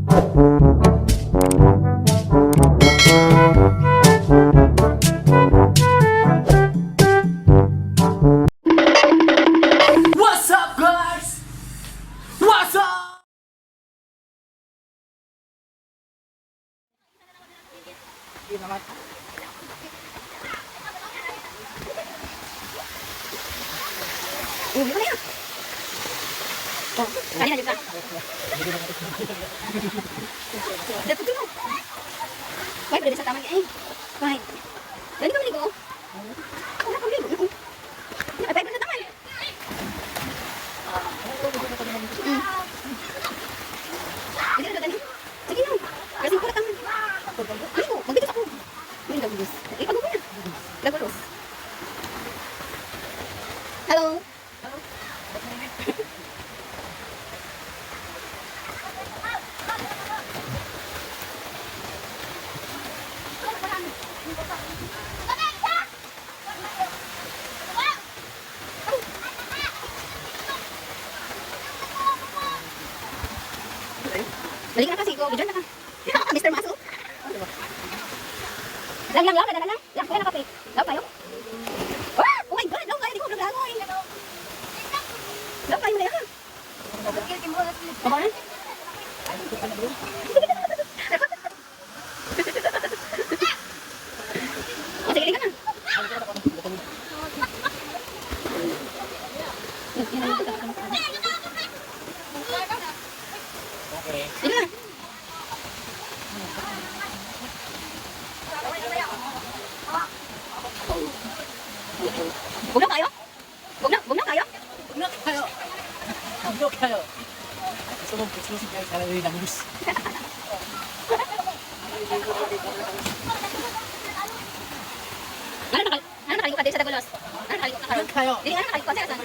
What's up, guys? What's up? Oh, wala yan. Oh, kanina dito ka. Dapat ko. Why, pwede sa tamang eh. Why? Dali ka maligo. Wala ka maligo. Ay, pwede sa taman. Dali na, dali. Sige na. Kasi ko taman. Maligo, magbigos ako. Hindi dagulos. Eh, pag na. Dagulos. Hello. Balik na kasi ko, bidyan na ka. Mr. Muscle. Lang lang lang lang lang. Lang kaya na kape. Lang kayo. Ah! Oh my God, lang kayo di ko naglangoy. Lang kayo na yan. Okay. Oh, sige, ka na. Okay. Sige na. Huwag na kayo? Huwag na, huwag na kayo? Huwag na kayo. Huwag na kayo. Gusto mong exclusive, guys. Alam mo yung nagulos. Ano nakal ano nakaligo ka din sa Dagulos? Ano nakaligo ka karon? Huwag kayo. Dili, ano nakaligo ka sa saan?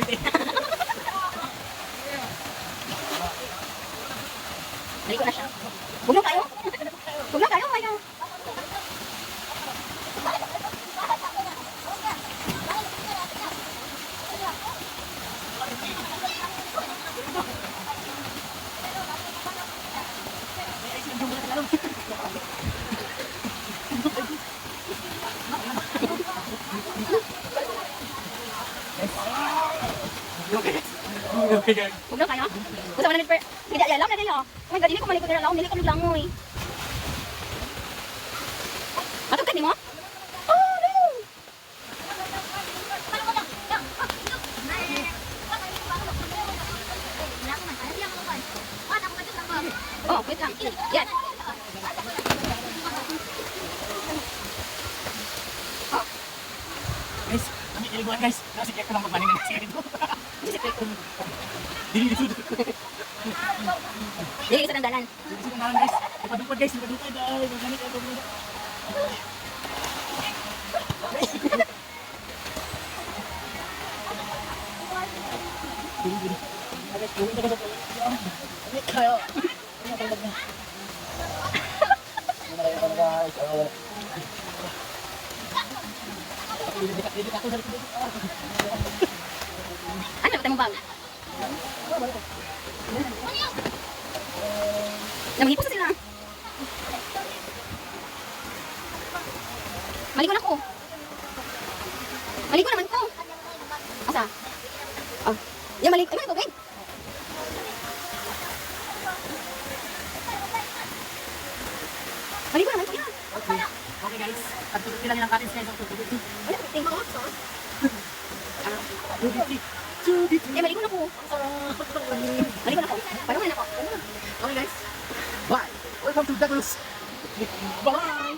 Naligo na siya. Huwag na kayo? Huwag na kayo, kayo. Okay, guys. Huwag na kayo? Gusto mo na per. Hindi, alam na kayo. Oh my God, dili ko maligo na lang. Dili ko naglangoy. Matugkad ni mo? Oh, no! Oh, wait lang. Yes. Guys, kami iliguan, guys. Kasi kaya ko lang magmanin na kasi dito. Dili dito. Dili sa dandalan. Dili sa nalan, guys. Ipadupad, guys, ipadupad. Ay, magmanin kayo, magmanin. Dili dili. Ay, guys, gawin na sa Ay, kayo. Ano ba na? Ano na kayo, guys? Oh. Dili ako sa likod. Ano ba mong bag? Namangipos na sila. Maligo na ko. Maligo naman ko. Asa? Oh. Yan, maligo. Ay, maligo, babe. Maligo naman ko yan. Okay. Okay, guys, at tutupi lang yung cottage, guys. Ang tutupi. Wala, tingin ko. Sauce. 250. 250. Eh, maligo na ko. Maligo na ko. Parang na ako. Okay, guys. Bye. Welcome to Douglas. Bye.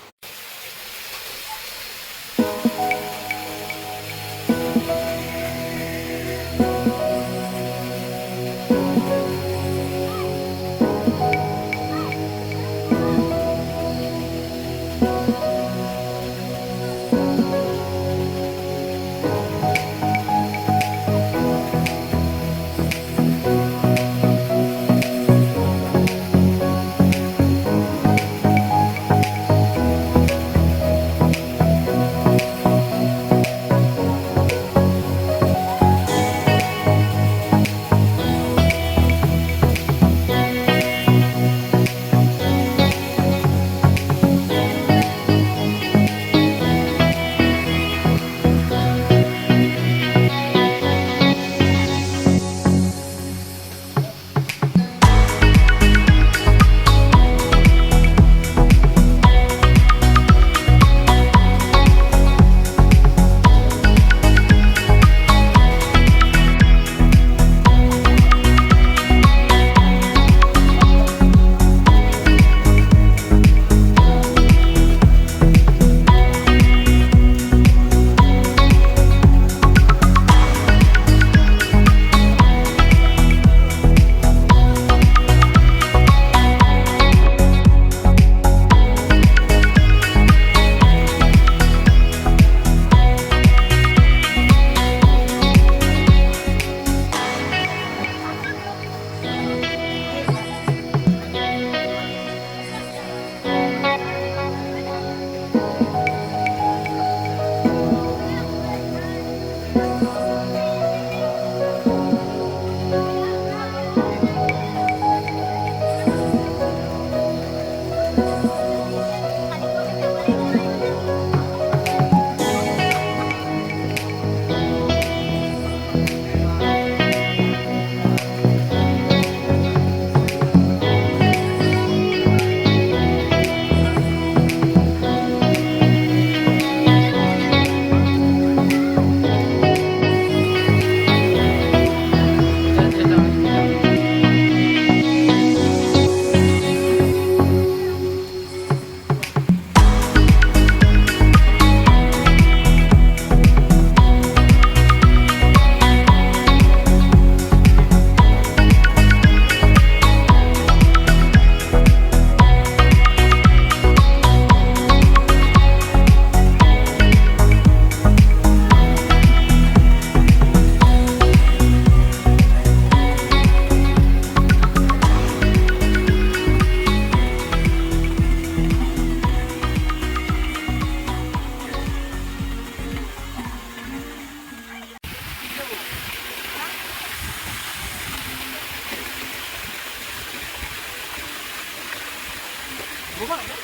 Buka na.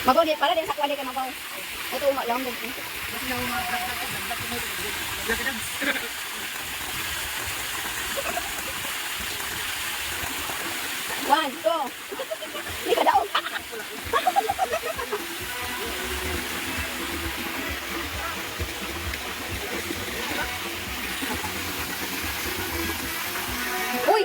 Mabaw di para din sa kuwan kay mabaw. Ito uma lang dito. Kasi na mga dagdag dagdag dagdag. One, two. Hindi ka daog. Uy!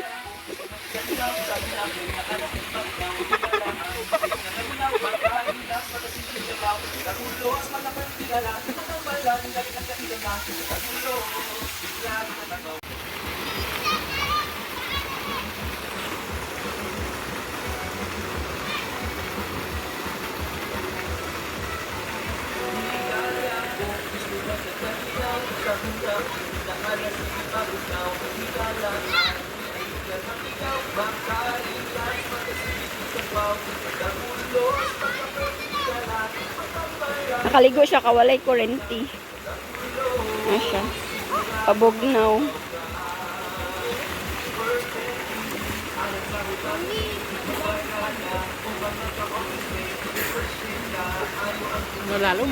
Nakaligo siya kawalay kurente. Ano siya? Pabugnaw. Malalom.